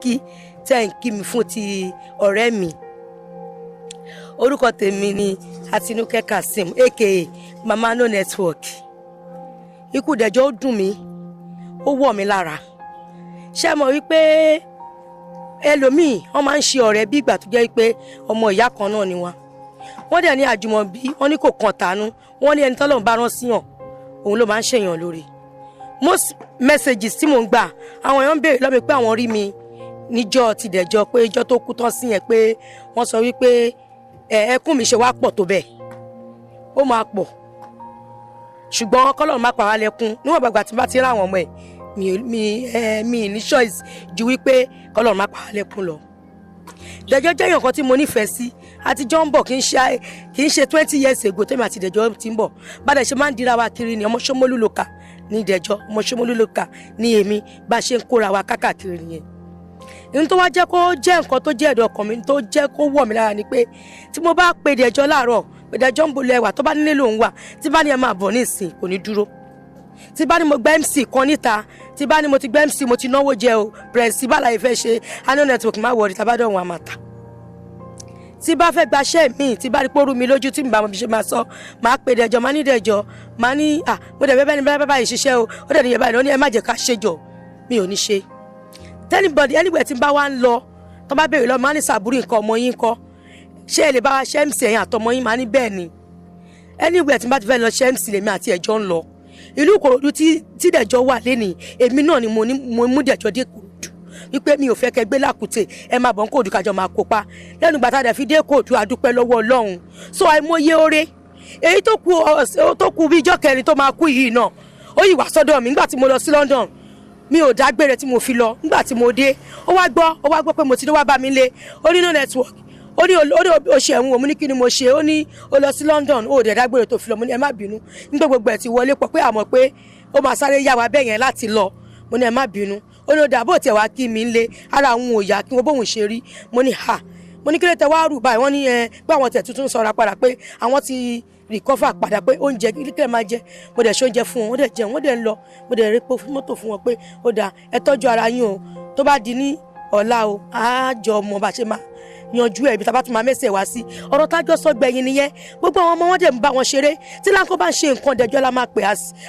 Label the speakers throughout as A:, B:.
A: Kí tẹ́ ń kí mi fún ti ọ̀rẹ́ mi. Orúkọ tèmi ni Àtinúkẹ́ Kazeem, aka Mama No Network. Ikú Dẹ̀jọ́, ó dùn mí, ó wọ̀ mí lára. Ṣé ẹ mọ̀ wípé ẹlòmíì, wọ́n máa ń ṣe ọ̀rẹ́ bí ìgbà tó jẹ́ pé ọmọ ìyá kan náà ni wọ́n. Wọ́n dẹ̀ ní àjùmọ̀bí, wọ́n ní kò kàn tánú. Wọ́n ní ẹni tọ́lọ́run bá rán síyàn, òun ló máa ń ṣèyàn lórí. Most messages tí mò ń gbà, àwọn èèyàn ń béèrè lọ́mi pé àwọn rí mi níjọ́ ti Dẹ̀jọ́, pé ìjọ́ tó kú tán sí yẹn, pé wọ́n sọ wípé ẹ ẹkún mi ṣe wá pọ̀ tó bẹ́ẹ̀. Ó máa pọ̀, ṣùgbọ́n kọ́lọ́run má pa wá lẹ́kún. Níwọ̀n gbàgbà tí bá ti ráwọn ọmọ ẹ̀, mi ẹ mi ní choice ju wípé kọ́lọ́run má pa wá lẹ́kún lọ. Dẹ̀jọ́ jẹ́ èèyàn kan tí mo nífẹ̀ẹ́ sí. Àtijọ́ ń bọ̀, kì í ṣe 20 years ago tẹ́mi àti Dẹ̀jọ́ ti ń bọ̀. Bá dẹ̀ ṣe máa ń dira wa kiri ni. Ọmọ Ṣómólú ló kà ní Dẹ̀jọ́, ọmọ Ṣómólú ló kà ní èmi. Bá a ṣe ń kóra wa kákàkiri nìyẹn. Ní tó wá jẹ́ kó jẹ́ nǹkan tó jẹ́ ẹ̀dọ̀ ọkàn mi, tó jẹ́ kó wọ̀ mí lára ni pé tí mo bá pe Dẹ̀jọ́ láàárọ̀ pé Dẹ̀jọ́, ń bolẹ̀ wà, tó bá nílé lòun wà, tí bá ní ẹ máa bọ̀ nísìn, kò ní dúró. Tí bá ní mo gbẹ́ MC kan níta, tí bá ní mo ti gbẹ́ MC, mo ti náwó jẹ o, pẹ̀rẹ̀sì bá láyé fẹ́ ṣe ano network, má wọrí, tábàdàn wọn àmàtà. Tí bá fẹ́ gbaṣẹ́ mi, tí bá rí pé ó rú mi lójú, tí mi bá mo fi ṣe máa sọ, máa pe Dẹ̀jọ́, máa ní Dẹ̀jọ́, máa ní à mo dẹ̀ bẹ́ẹ̀ ní bẹ́ẹ̀ báyìí ṣiṣẹ́ o, ó dẹ̀ ní yẹ báyìí ló ní ẹ má jẹ́ ká ṣe jọ, mi ò ní ṣe. Anybody anywhere tí n bá wá ń lọ, tó bá béèrè lọ, máa ní sàbúrì nǹkan ọmọ yín kọ́, ṣé ẹ lè bá wa ṣe MC, ẹ̀yìn àtọmọ yín? Máa ní bẹ́ẹ̀ ni. Anywhere tí n bá ti fẹ́ lọ ṣe MC, lèmi àti ẹ̀jọ́ ń lọ. Ìlú Ìkòròdú tí Dẹ̀jọ́ wà lénìí, èmi náà ni mo ní mo mú Dẹ̀jọ́ dé Ìkòròdú, wípé mi ò fẹ́ kẹ́ gbé làkúté, ẹ máa bọ̀ ń kóòdù, kájọ máa kópa. Lẹ́nu gbàtà dẹ̀ fi dé kóòdù, àdúpẹ́ lọ́wọ́ Ọlọ́run. So àìmọye oore èyí tó kù, ọ̀sẹ̀ tó kù bí ijọ́ kẹrin tó máa kú yìí náà, ó yìí wá sọ́dọ̀ mi nígbà tí mo lọ sí London. Mi ò dágbére tí mo fi lọ. Nígbà tí mo dé, ó wá gbọ́ pé mo ti dé, wá bá mi lé. Ó ní no network, ó ní o ṣe ẹ̀hún. Òun ní kí ni mo ṣe? Ó ní ó lọ sí London, ó dẹ̀ dágbére tó fi lọ. Mo ní ẹ má bínú, nígbà gbogbo ẹ̀ ti wọlé pọ̀ pé àmọ́ pé ó máa sáré yá wa bẹ́ẹ̀ yẹn láti lọ. Mo ní ẹ má bínú. Ó ní ó dà bó tiẹ̀ wá kí mi lé, ara àwọn ò yá, kí wọ́n bóun ṣe rí. Mo ní ha, mo ní kí ló tẹ wá rù báyìí? Wọ́n ní ẹ pé àwọn tẹ̀ tuntun sọra padà, pé àwọn ti recover padà, pé oúnjẹ kí lè máa jẹ. Mo dẹ̀ ṣe oúnjẹ fún wọn, wọ́n dẹ̀ jẹun, wọ́n dẹ̀ ń lọ. Mo dẹ̀ rí pé mọ́tò fún wọn pé ó dà, ẹ tọ́jú ara yín o, tó bá di ní ọ̀la o, á jọ mọ bá ṣe máa yanjú ẹ̀, ibi tá a bá tún máa mẹ́sẹ̀ wá sí. Ọ̀rọ̀ tájọ́ sọ gbẹ̀yìn nìyẹn. Gbogbo àwọn ọmọ wọn dẹ̀ ń bá wọn ṣeré. Tí Láńkó bá ń ṣe nǹkan, Dẹ̀jọ́ la máa pè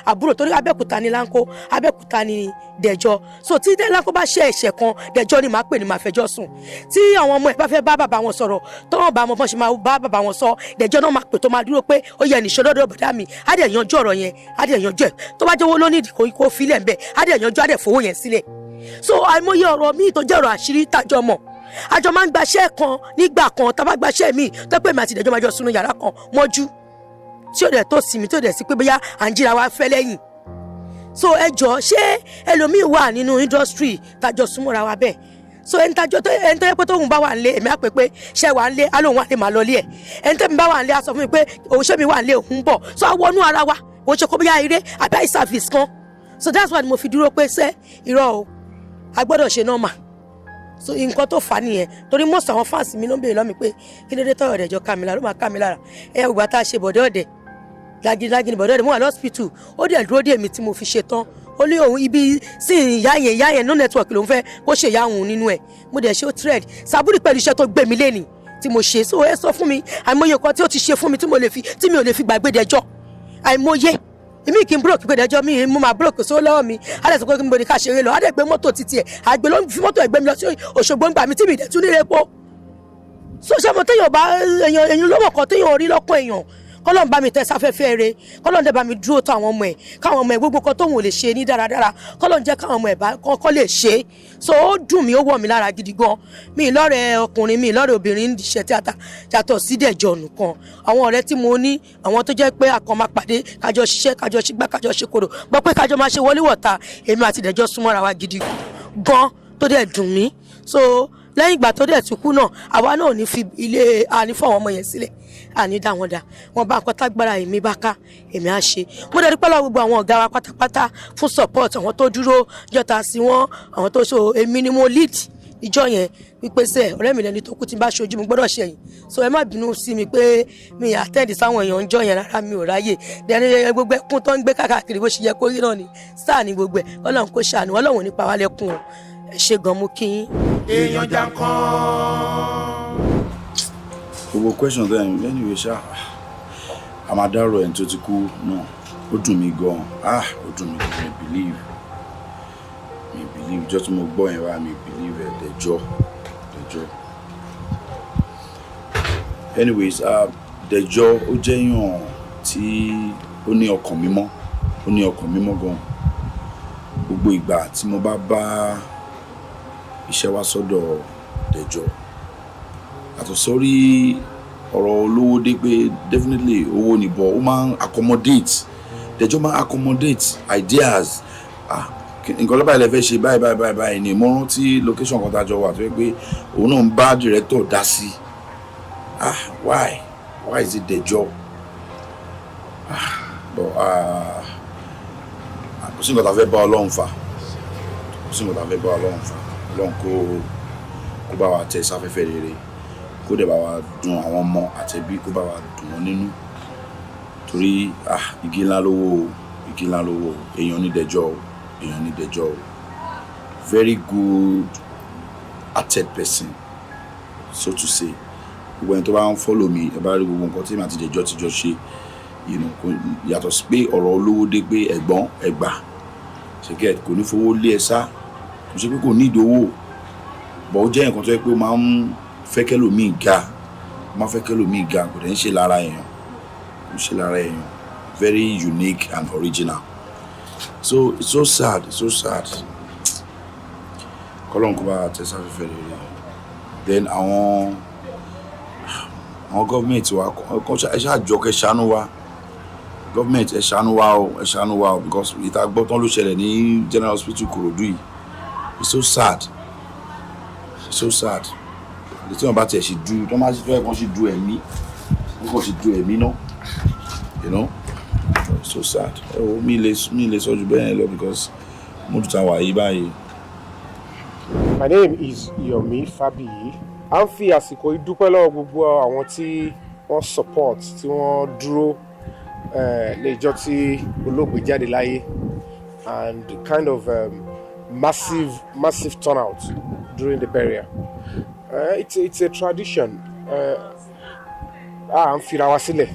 A: àbúrò, torí Abẹ́òkúta ni Láńkó, Abẹ́òkúta ni Dẹ̀jọ́. So tí Láńkó bá ṣe ẹ̀ṣẹ̀ kan, Dẹ̀jọ́ ni màá pè ní màá fẹjọ́ sùn. Tí àwọn ọmọ ẹ̀ bá fẹ́ bá bàbá wọn sọ̀rọ̀, tọ́wọ́n bá wọn bọ́n ṣe máa bá bàbá wọn sọ, Dẹ̀jọ́ náà máa pè, tó máa dúró pé ó yẹ nìṣó lọ́dọ̀ bọ̀dá mi. Á dẹ̀ yanjú ọ̀rọ̀ yẹn, á dẹ̀ yanjú ẹ̀. Tó bá jẹ́ owó lónìí, kò filẹ̀ ń bẹ̀, á dẹ̀ yanjú, á dẹ̀ fowó yẹn sílẹ̀. So àìmọye ọ̀rọ̀ míì tó jẹ́ ọ̀rọ̀ àṣírí tàjọ mọ̀. Àjọ máa ń gbaṣẹ́ kan nígbà kan, tá a bá gbaṣẹ́ míì tó pé mi àti Ìdẹ̀jọ́ máa jọ sunu yàrá kan mọ́jú, tí ò dẹ̀ tó sí mi, tí ò dẹ̀ sí pé bóyá à ń jíra wa fẹ́ lẹ́yìn. So ẹ jọ, ṣé ẹlòmíì wà nínú industry tàjọ súnmọ́ra wa bẹ́ẹ̀? So ẹni tàjọ tó, ẹni tó yẹ pé tóun bá wà nílé, èmi á pè pé ṣé wà nílé, á lóun wà lè máa lọ lé ẹ. Ẹni tẹ́mi bá wà nílé, á sọ fún mi pé òun ṣé mi wà nílé, òun bọ̀. So àwọnú ara wa, kò ṣe kó bóyá eré àbí eye service kan. So that's why mo fi dúró pé ṣé irọ́ o, a gbọ́dọ̀ ṣe normal. So nǹkan tó fà á nìyẹn, torí most àwọn fans mi ló ń béèrè lọ́mi pé kí ló dé tọ̀rọ̀ Dẹ̀jọ́ ká mi lára. Ó máa ká mi lára. Ẹ ògbà tá a ṣe bọ̀dọ̀ ọ̀dẹ̀ lágídágí ni bọ̀dọ̀ ọ̀dẹ̀, mo wà lọ́sípítù, ó dẹ̀ dúró dè mí tí mo fi ṣe tán. Ó ní òun ibi sí ìyá yẹn, ìyá yẹn no network ló ń fẹ́ kó ṣe ìyá òun nínú ẹ̀. Mo dẹ̀ ṣe ó thread sàbúrì pẹ̀lú iṣẹ́ tó gbé mi lénìí tí mo ṣe. So ẹ sọ fún mi, àìmọye nǹkan tí ó ti ṣe fún mi tí mo lè fi, tí mi ò lè fi gbàgbé Dẹjọ́. Àìmọye. Èmi kì í broke pé Dẹjọ́ mi mo máa broke sówó lọ́wọ́ mi. Á dẹ̀ sọ pé mo ní ká ṣeré lọ, á dẹ̀ gbé mọ́tò títí ẹ̀, àgbẹ̀ ló ń fi mọ́tò ẹ̀gbẹ́ mi lọ sí Òṣogbo ń gbà mí tí mi dẹ̀ tún nílé epo. So ṣé mo téèyàn bá èèyàn, èèyàn ló mọ̀ kan téèyàn rí lọ́kàn èèyàn. Kọ́lọ́n bá mi tẹ́ sáfẹ́fẹ́ re, kọ́lọ́n dẹ̀ bá mi dúró tó àwọn ọmọ ẹ̀, káwọn ọmọ ẹ̀ gbogbo kan tóun ò lè ṣe ní dáradára, kọ́lọ́n jẹ́ káwọn ọmọ ẹ̀ bá kọ́ lè ṣe. So ó dùn mí, ó wọ̀ mí lára gidi gan. Mi lọ́rẹ̀ẹ́ ọkùnrin, mi lọ́rẹ̀ẹ́ obìnrin ń ṣe tíátà yàtọ̀ sí Dẹ̀jọ́ nìkan. Àwọn ọ̀rẹ́ tí mo ní, àwọn tó jẹ́ pé akọ máa pàdé, kájọ ṣiṣẹ́, kájọ ṣígbá, kájọ ṣe kòrò gbọ́ pé kájọ máa ṣe wọléwọ̀ta, èmi àti Dẹ̀jọ́ súnmọ́ra wa gidi gan, tó dẹ̀ dùn mí. So lẹ́yìn ìgbà tó dẹ̀ tún kú náà, àwa náà ò ní fi ilé àní fún àwọn ọmọ yẹn sílẹ̀, àní dá wọn dá wọn bá nǹkan tágbára èmi bá ká, èmi á ṣe. Mo dẹ̀ dúpẹ́ lọ́wọ́ gbogbo àwọn ọ̀gá wa pátápátá fún support, àwọn tó dúró jọta sí wọn, àwọn tó so. Èmi ni mo lead ìjọ yẹn wípé sẹ ọ̀rẹ́ mi lẹni tó kú, tí n bá ṣojú mi gbọ́dọ̀ ṣẹ̀yìn. So ẹ má bínú sí mi pé mi attend sáwọn èèyàn ń jọ yẹn rárá, mi ò ráyè. Dẹni gbogbo ẹkún tó ń gbé káàkiri, bó ṣe yẹ kó rí náà ni sáà ní gbogbo ẹ. Ọlọ́run kó ṣàánú, Ọlọ́run ò ní pa wá lẹ́kún o. Ẹ ṣé gan, mú kí yín.
B: Èèyàn jàǹkàn.
C: Gbogbo question then, anyway ṣá, a máa dárò ẹni tó ti kú náà. Ó dùn mí gan. Ah, ó dùn mí gan. Mi believe, mi believe jọ́ tí mo gbọ́ yẹn wá, mi believe ẹ̀. Dẹjọ́, Dẹjọ́. Anyways, Dẹjọ́, ó jẹ́ èèyàn tí ó ní ọkàn mímọ́, ó ní ọkàn mímọ́ gan. Gbogbo ìgbà tí mo bá bá iṣẹ́ wá sọ́dọ̀ Dẹjọ́, yàtọ̀ sórí ọ̀rọ̀ olówó dé pé definitely owó ni, bọ̀ ó máa ń accommodate. Dẹjọ́ máa ń accommodate ideas. Ah, nǹkan lọ́ba ilẹ̀ fẹ́ ṣe báyìí báyìí báyìí báyìí ni. Mo rántí location kan tá a jọ wà tó yẹ pé òun náà ń bá director dá sí. Ah, why is it Dẹjọ́? Ah, but ah, kò sí nǹkan tá a fẹ́ bá Ọlọ́run fà, kò sí nǹkan tá a fẹ́ bá Ọlọ́run fà. Ọlọ́run kó bá wa tẹ sáfẹ́fẹ́ rere, kó dẹ̀ bá wa dùn àwọn ọmọ àtẹbí, kó bá wa dùn wọ́n nínú, torí ah, igi ńlá lówó o, igi ńlá lówó o. Èèyàn ní Dẹjọ́ o, èèyàn ní Dẹjọ́ o. Very good hearted person, so to say. Gbogbo ẹni tó bá ń follow mi, ẹ bá rí gbogbo nǹkan tí màá ti Dẹjọ́ ti jọ ṣe, yàtọ̀ sí pé ọ̀rọ̀ olówó dé pé ẹ̀gbọ́n ẹ̀gbà ṣe kò ní fowó lé ẹ sá. Kò ṣe pé kò ní ìdówó bọ̀, ó jẹ́ nǹkan tó yẹ pé ó máa ń fẹ́ kẹ́lòmíì ga, ó máa ń fẹ́ kẹ́lòmíì ga. Kò dẹ̀ ń ṣe lára èèyàn, kò ń ṣe lára èèyàn. Very unique and original. So it's so sad, it's so sad. Kọ́lọ́n kó bá tẹ sáfẹ́fẹ́ rere. Then àwọn gọ́ọ̀mẹ̀ntì wa, ẹ ṣáà jọ kẹ́ ṣàánú wa. Gọ́ọ̀mẹ̀ntì, ẹ ṣàánú wa o, ẹ ṣàánú wa o, because ìta gbọ́ tán ló ṣẹlẹ̀ ní General Hospital Kòròdú yìí. It's so sad, it's so sad. Tí wọn bá tiẹ̀ ṣe du tó máa fẹ́ kàn ṣe du ẹ̀mí, wọ́n kàn ṣe du ẹ̀mí náà. It's so sad. Ẹ wo, mi lè sọ ju bẹ́ẹ̀ lọ because mo tún ta wà yí báyìí.
D: My name is Yomi Fabiyi. À ń fi àsìkò yìí dúpẹ́ lọ́wọ́ gbogbo àwọn tí wọ́n support, tí wọ́n dúró ní ìjọ tí olóògbé jáde láyé, and the kind of massive, massive turnout during the burial. It's a tradition. À ń fira wa sílẹ̀,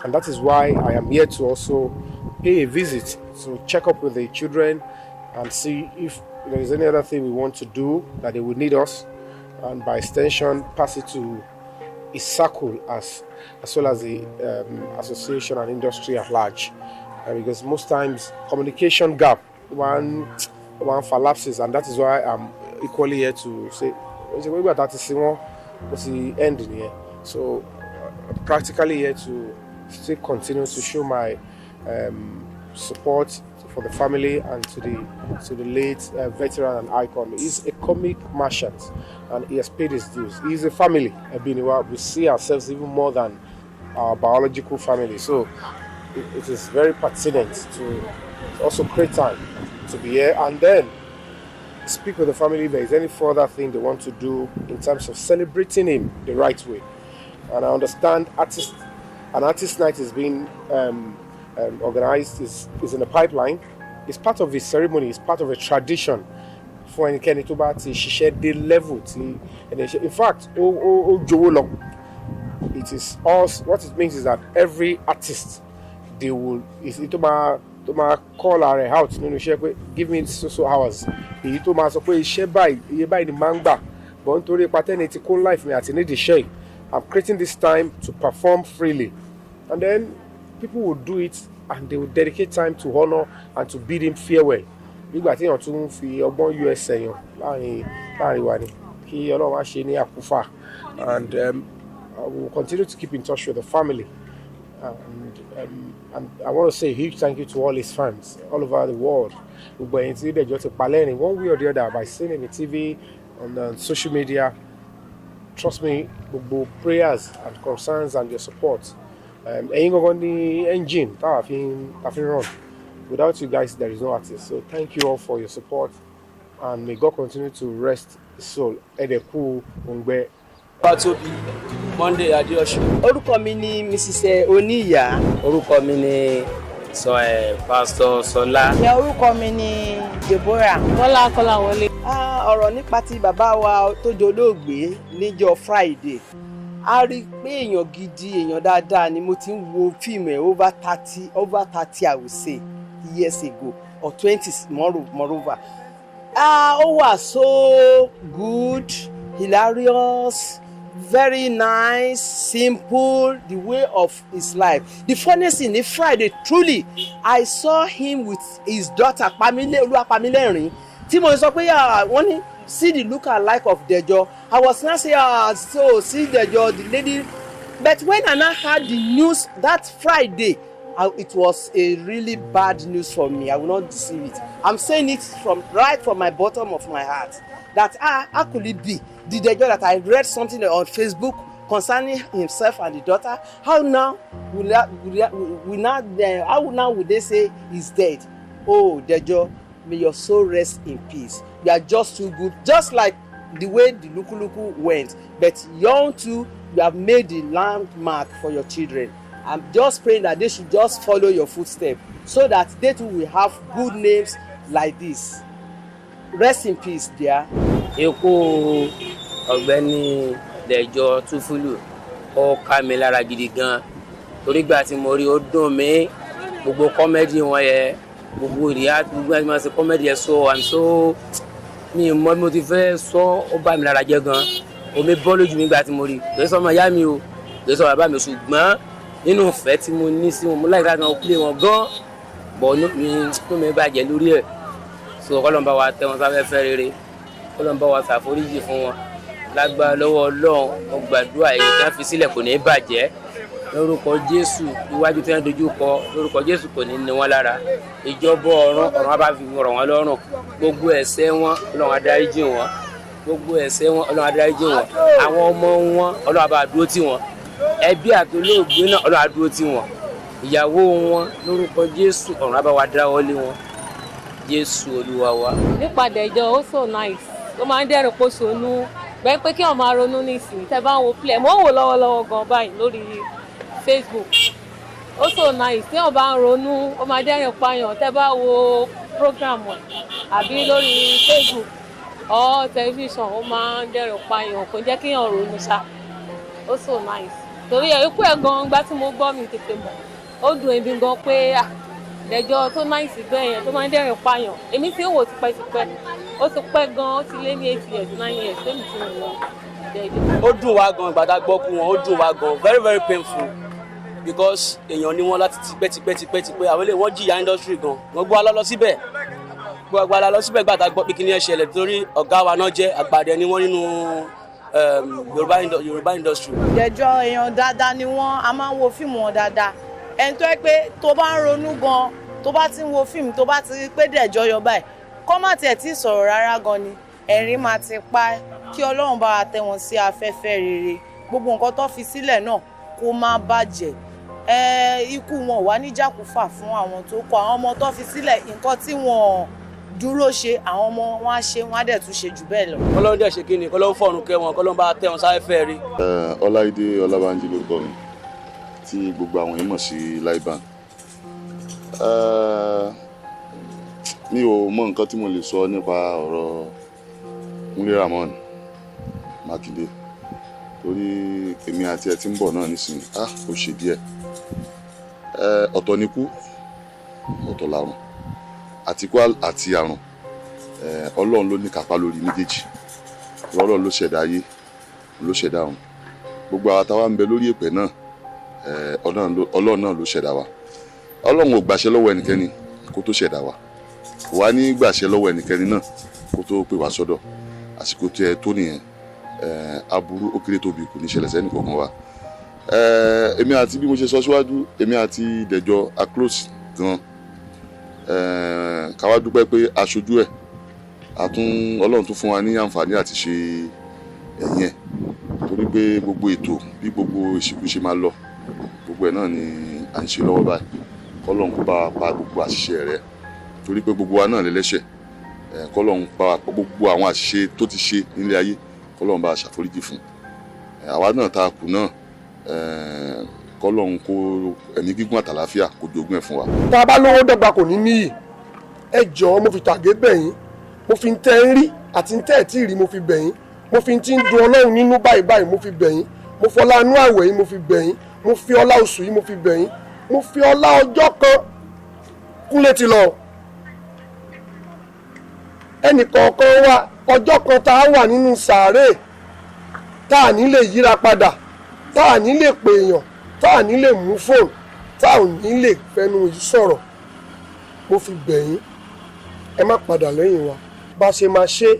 D: and that is why I am here to also pay a visit to check up with the children and see if there is any other thing we want to do that they would need us, and by extension pass it to his circle as well as the association and industry at large, because most times communication gap one for lapses, and that is why I'm equally here to say nígbà tá a ti sin wọ́n, ó ti end nìyẹn. So I'm practically here to still continue to show my support for the family and to the late veteran and icon. He's a comic merchant and he has paid his dues. He's a family. Ẹbí ni wá. We see ourselves even more than our biological family. So it is very pertinent to also create time to be here and then speak with the family if there is any further thing they want to do in terms of celebrating him the right way. And I understand an artist night is being organized, is in the pipeline. It's part of the ceremony, it's part of a tradition fún ẹnikẹ́ni tó bá ti ṣiṣẹ́ dé level tí ẹni ṣe. In fact, ó jowó lọ. It is us, what it means is that every artist, they will is tó máa call ara ẹ̀ out nínú iṣẹ́ pé, "Give me so so hours." Èyí tó máa sọ pé iṣẹ́ báyìí, iye báyìí ni máa ń gbà, but nítorí ipa tẹ́ni ti kó life mi àti nídìí iṣẹ́ yìí, I'm creating this time to perform freely, and then people will do it and they will dedicate time to honour and to bid him farewell. Nígbà tí èèyàn tún fi ọgbọ́n yọ ẹsẹ̀ yàn láàrin wa ni kí Ọlọ́run wá ṣe ní àkúfà. And I will continue to keep in touch with the family, and I want to say a huge thank you to all his fans all over the world. Gbogbo ẹ̀yin tí Dẹ̀jọ́ ti pa lẹ́rìn one way or the other by seeing him in TV, on social media, trust me, gbogbo prayers and concerns and your support, ẹ̀yin gangan ní engine táwa fi ń run. Without you guys, there is no artist. So thank you all for your support and may God continue to rest his soul. Ẹ̀dẹ̀kú òǹgbẹ.
E: Fátóbi Monday Adéọ̀sùn.
F: Orúkọ mi ni Mrs Oníyà.
E: Orúkọ mi ni sọ ẹ Pásítọ̀ Sọlá.
G: Ìyá, orúkọ mi ni Deborah.
H: Bọ́lá Kọ́láwọlé.
G: Ah,
F: Ọ̀rọ̀ nípa ti bàbá wa tó dolóògbé níjọ́ Friday, a rí i pé èèyàn gidi, èèyàn dáadáa ni. Mo ti ń wo fíìmù ẹ̀ over 30, I would say, years ago or 20 moreover. Ó wà so good, hilarious, very nice, simple, the way of his life. The funniest thing ní Friday, truly, I saw him with his daughter Pamile Olúwapamílẹ́rìn, tí mo sọ pé wọ́n ní, "See the look alike of Dejo." I was now say, "Ah, so see Dejo, the lady." But when I now heard the news that Friday, it was a really bad news for me. I will not deceive it. I'm saying it from right from my bottom of my heart that, ah, how could it be the Dejo that I read something on Facebook concerning himself and the daughter? How now will that will, that, will now how now would they say he's dead? Oh, Dejo, may your soul rest in peace. You are just too good, just like the way the Lukuluku went. But young too, you have made the landmark for your children. I'm just praying that they should just follow your footsteps so that they too will have good names like this. Rest in peace, dear.
E: Ikú Ọ̀gbẹ́ni Dẹ̀jọ́ Túfúlù, ó ká mi lára gidi gan, torí gbà tí mo rí, ó dùn mí. Gbogbo comedy wọn yẹ, gbogbo ìrìyà, gbogbo ẹni máa ṣe comedy yẹ, so I'm so, mi mọ bí mo ti fẹ́ sọ. Ó bá mi lára jẹ́ gan, omi bọ́ lójú mi gbà tí mo rí. Kì í sọ ọmọ ìyá mi o, kì í sọ bàbá mi, ṣùgbọ́n nínú ìfẹ́ tí mo ní sí wọn, mo láì láti wọn play wọn gan bọ̀, inú mi bàjẹ́ lórí ẹ̀. So kọ́lọ́n bá wa tẹ́ wọn sáfẹ́fẹ́ rere, kọ́lọ́n bá wa ṣàforíjì fún wọn. Lágbára lọ́wọ́ Ọlọ́run, mo gbàdúrà, èyí tí wọ́n fi sílẹ̀ kò ní bàjẹ́ lórúkọ Jésù. Iwájú tí wọ́n dojú kọ, lórúkọ Jésù, kò ní ní wọn lára. Ìjọba ọ̀run, ọ̀run á bá fi rọ̀ wọ́n lọ́rùn. Gbogbo ẹ̀ṣẹ̀ wọn, Ọlọ́run á dáríjì wọn. Gbogbo ẹ̀ṣẹ̀ wọn, Ọlọ́run á dáríjì wọn. Àwọn ọmọ wọn, Ọlọ́run á bá dúró tì wọ́n. Ẹbí àtolóògbé náà, Ọlọ́run á dúró tì wọ́n. Ìyàwó wọn, lórúkọ Jésù, ọ̀run á bá wa dáwọ́ lé wọn. Jésù Olúwa wa.
G: Nípa Dẹ̀jọ́, ó so nice, ó máa ń dẹ́rìn pòṣónú bẹ́ẹ̀ pé kí wọ́n máa ronú nísìnyí. Tẹ́ bá ń wo play, mo ń wò lọ́wọ́lọ́wọ́ gan báyìí lórí Facebook. Ó so nice, tí wọ́n bá ń ronú, ó máa dẹ́rìn pààyàn. Tẹ́ bá wo program ẹ̀ àbí lórí Facebook or television, ó máa ń dẹ́rìn pààyàn, kò jẹ́ kí èèyàn ronú ṣá. Ó so nice. Torí ẹ̀, ikú ẹ̀ gan, gbá tí mo gbọ́, mi tètè mọ̀, ó dùn èmi gan pé ah, Dẹ̀jọ́ tó nice bẹ́ẹ̀ yẹn, tó máa ń dẹ́rìn pààyàn. Èmi ti ń wò tipẹ́tipẹ́, ó ti pẹ́ gan, ó ti lé ní 8 years, 9 years tẹ́mi ti ń wò Dẹ̀jọ́.
E: Ó dùn wá gan ìgbà tá a gbọ́ kú wọn. Ó dùn wá gan, very very painful, because èèyàn ni wọ́n láti tipẹ́ tipẹ́ tipẹ́ tipẹ́. Àwọn eléyìí, wọ́n jìyà industry gan. Gbogbo wa lọ síbẹ̀, gbogbo wa lọ síbẹ̀ gbà tá a gbọ́ pé kí ni ẹ ṣẹlẹ̀, torí ọ̀gá wa náà jẹ́ àgbàdẹ ni wọ́n nínú Yorùbá industry.
H: Dẹ̀jọ́, èèyàn dáadáa ni wọ́n. A máa ń wo fíìmù wọn dáadáa. Ẹni tó yẹ pé tó bá ń ronú gan, tó bá ti ń wo fíìmù, tó bá ti rí pé Dẹ̀jọ́ yọ báyìí, kọ́ má tiẹ̀ tí sọ̀rọ̀ rárá gan ni ẹ̀rín máa ti pa ẹ́. Kí Ọlọ́run bá wa tẹ́ wọn sí afẹ́fẹ́ rere. Gbogbo nǹkan tó fi sílẹ̀ náà, kó má bàjẹ́. Ikú wọn wà ní jàkúfà fún àwọn tó kọ, àwọn ọmọ tó fi sílẹ̀. Nǹkan tí wọ́n dúró ṣe, àwọn ọmọ wọn á ṣe, wọn á dẹ̀ tún ṣe jù bẹ́ẹ̀ lọ.
E: Kọ́lọ́run dẹ̀ ṣe kí ni, kọ́lọ́run fọ̀run kẹ́ wọn, kọ́lọ́run bá tẹ́ wọn sáfẹ́fẹ́ rí.
I: Ọláìdé Ọlábánjí lórúkọ mi, tí gbogbo àwọn yìí mọ̀ sí Laiban. Mi ò mọ nǹkan tí mo lè sọ nípa ọ̀rọ̀ Kúnlé Ramon Mákindé, torí èmi àti ẹ ti ń bọ̀ náà nísìnyí. Ah, ó ṣe díẹ̀. Ọ̀tọ̀ ni kú, ọ̀tọ̀ làrùn. Àti kú àti àrùn, Ọlọ́run ló ní kápá lórí méjèèjì. Ọlọ́run ló ṣẹ̀dá ayé, ló ṣẹ̀dá ọ̀run. Gbogbo àwọn táwa ń bẹ lórí èpè náà, Ọlọ́run náà ló ṣẹ̀dá wa. Ọlọ́run ò gbàṣẹ lọ́wọ́ ẹnikẹ́ni kó tó ṣẹ̀dá wa, kò wá ní gbàṣẹ lọ́wọ́ ẹnikẹ́ni náà kó tó pè wá sọ́dọ̀. Àsìkò tí ẹ tó nìyẹn. Aburú ó kéré tóbi kò ní ṣẹlẹ̀ sẹ́ni kankan wa. Èmi àti, bí mo ṣe sọ síwájú, èmi àti Dẹ̀jọ́ a close gan. Ká wá dúpẹ́ pé aṣojú ẹ̀ àtún, Ọlọ́run tún fún wa ní àǹfààní àti ṣe ẹ̀yìn ẹ̀, torí pé gbogbo ètò bí gbogbo ìsìnkú ṣe máa lọ, gbogbo ẹ̀ náà ni à ń ṣe lọ́wọ́ báyìí. Kọ́lọ́run kó bá wa pa gbogbo àṣìṣe rẹ̀, torí pé gbogbo wa náà lẹ́lẹ́ṣẹ̀. Kọ́lọ́run pa gbogbo àwọn àṣìṣe tó ti ṣe nílé ayé, kọ́lọ́run bá a ṣàforíjì fún àwa náà tá a kù náà. Kọ́lọ́run kó ẹ̀mí gígùn àtàlàáfíà kó jogún ẹ̀ fún wa.
D: Tá a bá lówó dọ́gba, kò ní níyì. Ẹ jọ̀ọ́, mo fi tàgé bẹ̀ yín. Mo fi ń tẹ́ ń rí àti ń tẹ́ ẹ̀ tí ì rí, mo fi bẹ̀ yín. Mo fi ti ń dun Ọlọ́run nínú báyìí báyìí, mo fi bẹ̀ yín. Mo fọlá inú àwẹ̀ yìí, mo fi bẹ̀ yín. Mo fi ọlá oṣù yìí, mo fi bẹ̀ yín. Mo fi ọlá ọjọ́ kan Kúnlé ti lọ, ẹnì kọ̀ọ̀kan wa, ọjọ́ kan tá a wà nínú sàárè, tá a ní lè yíra padà, tá a ní lè pè èèyàn, tá a ní lè mú fóònù, tá a ò ní lè fẹnu yìí sọ̀rọ̀, mo fi bẹ̀ yín, ẹ má padà lẹ́yìn wa. Bá a ṣe máa ṣe,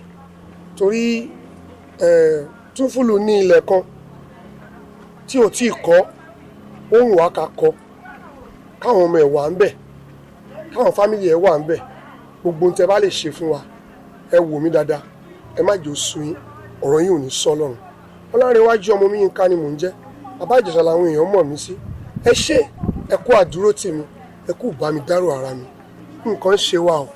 D: torí Túnfúlù ní ilẹ̀ kan tí ò tíì kọ́, ohun wà ká kọ́, káwọn ọmọ ẹ̀ wà ń bẹ̀, káwọn family ẹ̀ wà ń bẹ̀. Gbogbo ohun tẹ́ bá lè ṣe fún wa, ẹ wò mí dáadáa, ẹ má jẹ́ ó sú yín. Ọ̀rọ̀ yín ò ní sọ lọ́rùn. Ọlárẹ̀wájú ọmọ mi, Yínká ni mò ń jẹ́. Bàbá Ìjẹ̀ṣà làwọn èèyàn mọ̀ mí sí. Ẹ ṣé, ẹ kú àdúró tì mí, ẹ kú bá mi dárò ara mi. Nǹkan ń ṣe wá o.